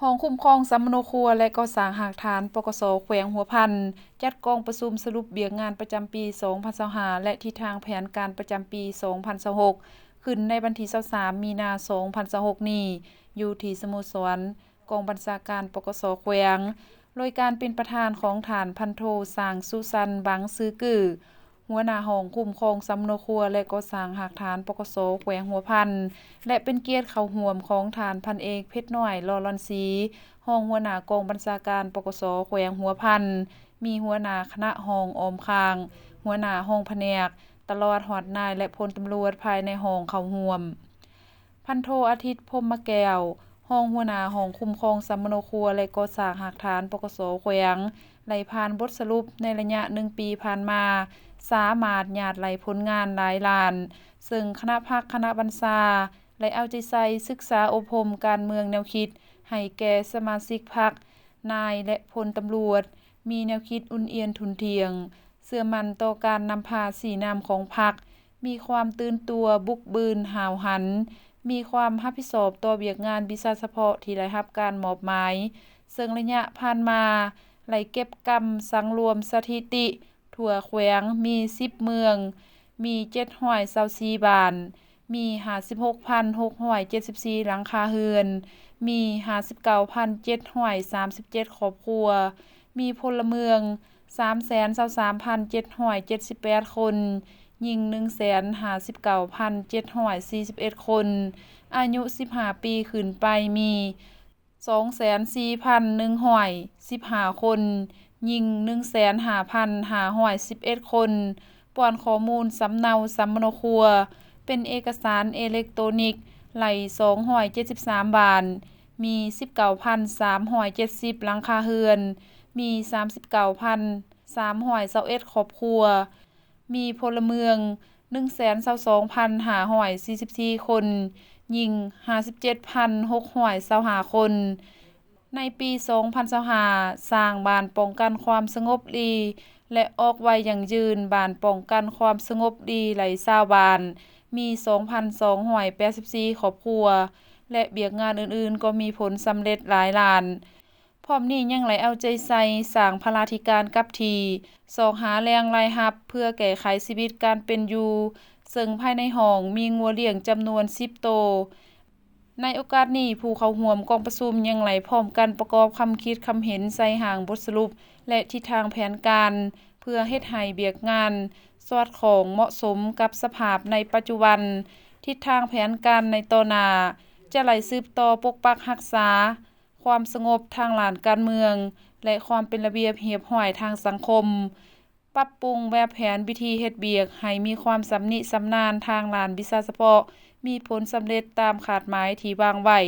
ຫ້ອງຄຸ້ມຄອງສຳມະໂນຄົວ ແລະ ກໍ່ສ້າງຮາກຖານ ປກສ ແຂວງຫົວພັນ ຈັດກອງປະຊຸມສະຫຼຸບວຽກງານປະຈຳປີສອງພັນຊາວຫ້າ ແລະ ທິດທາງແຜນການປະຈຳປີສອງພັນຊາວຫົກ ຂຶ້ນໃນວັນທີຊາວສາມ ມີນາ ສອງພັນຊາວຫົກນີ້ ຢູ່ທີ່ສະໂມສອນກອງບັນຊາການ ປກສ ແຂວງ ໂດຍການເປັນປະທານຂອງທ່ານພັນໂທ ສາງສຸສັນ ບັງຊືອກື້ ຫົວໜ້າຫ້ອງຄຸ້ມຄອງສຳມະໂນຄົວ ແລະ ກໍ່ສ້າງຮາກຖານ ປກສ ແຂວງຫົວພັນ ແລະ ເປັນກຽດເຂົ້າຮ່ວມຂອງທ່ານພັນເອກ ເພັດນ້ອຍ ຫຼໍ່ລອນສີ ຮອງຫົວໜ້າກອງບັນຊາການ ປກສ ແຂວງຫົວພັນ, ມີຫົວໜ້າຄະນະຫ້ອງອ້ອມຂ້າງ, ຫົວໜ້າຫ້ອງພະແນກ, ຕະຫຼອດຮອດນາຍ ແລະ ພົນຕຳຫຼວດພາຍໃນຫ້ອງເຂົ້າຮ່ວມ. ພັນໂທ ອາທິດ ພົມມະແກ້ວ ຮອງຫົວໜ້າຫ້ອງຄຸ້ມຄອງສຳມະໂນຄົວ ແລະ ກໍ່ສ້າງຮາກຖານ ປກສ ແຂວງ ໄດ້ຜ່ານບົດສະຫຼຸບໃນໄລຍະໜຶ່ງປີຜ່ານມາ ສາມາດຍາດໄຫຼຜົນງານຫຼາຍລ້ານ, ເຊິ່ງຄະນະພັກຄະນະບັນຊາໄດ້ເອົາໃຈໃສ່ສຶກສາອົບຮົມການເມືອງແນວຄິດໃຫ້ແກ່ສະມາຊິກພັກ, ນາຍ ແລະ ພົນຕຳຫຼວດ ມີແນວຄິດອຸ່ນອຽນທຸ່ນທ່ຽງ, ເຊື່ອໝັ້ນຕໍ່ການນຳພາຊີ້ນຳຂອງພັກ, ມີຄວາມຕື່ນຕົວ, ບຸກບືນ, ຫ້າວຫັນ, ມີຄວາມຮັບຜິດຊອບຕໍ່ວຽກງານວິຊາສະເພາະທີ່ໄດ້ຮັບການມອບໝາຍ, ເຊິ່ງໄລຍະຜ່ານມາໄດ້ເກັບກຳສັງລວມສະຖິຕິທົ່ວແຂວງມີສິບເມືອງ, ມີເຈັດຮ້ອຍຊາວສີ່ບ້ານ, ມີຫ້າສິບຫົກພັນຫົກຮ້ອຍເຈັດສິບສີ່ຫຼັງຄາເຮືອນ, ມີຫ້າສິບເກົ້າພັນເຈັດຮ້ອຍສາມສິບເຈັດຄອບຄົວ, ມີພົນລະເມືອງ ສາມແສນຊາວສາມພັນເຈັດຮ້ອຍເຈັດສິບແປດຄົນ, ຍິງ ໜຶ່ງແສນຫ້າສິບເກົ້າພັນເຈັດຮ້ອຍສີ່ສິບເອັດຄົນ, ອາຍຸສິບຫ້າປີຂຶ້ນໄປມີ ສອງແສນສີ່ພັນໜຶ່ງຮ້ອຍສິບຫ້າຄົນ, ຍິງ ໜຶ່ງແສນຫ້າພັນຫ້າຮ້ອຍສິບເອັດຄົນ, ປ້ອນຂໍ້ມູນສຳເນົາສຳມະໂນຄົວ ເປັນເອກະສານເອເລັກໂຕນິກ ໄດ້ສອງຮ້ອຍເຈັດສິບສາມບ້ານ, ມີສິບເກົ້າພັນສາມຮ້ອຍເຈັດສິບຫຼັງຄາເຮືອນ, ມີສາມສິບເກົ້າພັນສາມຮ້ອຍຊາວເອັດຄອບຄົວ, ມີພົນລະເມືອງ ໜຶ່ງແສນຊາວສອງພັນຫ້າຮ້ອຍສີ່ສິບສີ່ຄົນ, ຍິງ ຫ້າສິບເຈັດພັນຫົກຮ້ອຍຊາວຫ້າຄົນ. ໃນປີສອງພັນຊາວຫ້າ ສ້າງບ້ານປ້ອງກັນຄວາມສະຫງົບລີ ແລະ ອອກໃບຢັ້ງຢືນບ້ານປ້ອງກັນຄວາມສະຫງົບລີໄດ້ຊາວບ້ານ, ມີສອງພັນສອງຮ້ອຍແປດສິບສີ່ຄອບຄົວ ແລະ ວຽກງານອື່ນໆກໍມີຜົນສຳເລັດຫຼາຍລ້ານ. ພ້ອມນີ້ຍັງໄດ້ເອົາໃຈໃສ່ສ້າງພະລາທິການກັບທີ່, ຊອກຫາແຫຼ່ງລາຍຮັບເພື່ອແກ້ໄຂຊີວິດການເປັນຢູ່, ເຊິ່ງພາຍໃນຫ້ອງມີງົວລ້ຽງຈຳນວນສິບໂຕ. ໃນໂອກາດນີ້, ຜູ້ເຂົ້າຮ່ວມກອງປະຊຸມຍັງໄດ້ພ້ອມກັນປະກອບຄຳຄິດຄຳເຫັນໃສ່ຮ່າງບົດສະຫຼຸບ ແລະ ທິດທາງແຜນການ ເພື່ອເຮັດໃຫ້ວຽກງານສອດຄ່ອງເໝາະສົມກັບສະພາບໃນປັດຈຸບັນ. ທິດທາງແຜນການໃນຕໍ່ໜ້າຈະໄດ້ສືບຕໍ່ປົກປັກຮັກສາ ຄວາມສະຫງົບທາງດ້ານການເມືອງ ແລະ ຄວາມເປັນລະບຽບຮຽບຮ້ອຍທາງສັງຄົມ, ປັບປຸງແບບແຜນວິທີເຮັດວຽກໃຫ້ມີຄວາມຊຳນິຊຳນານທາງດ້ານວິຊາສະເພາະ, ມີຜົນສຳເລັດຕາມຄາດໝາຍທີ່ວາງໄວ້.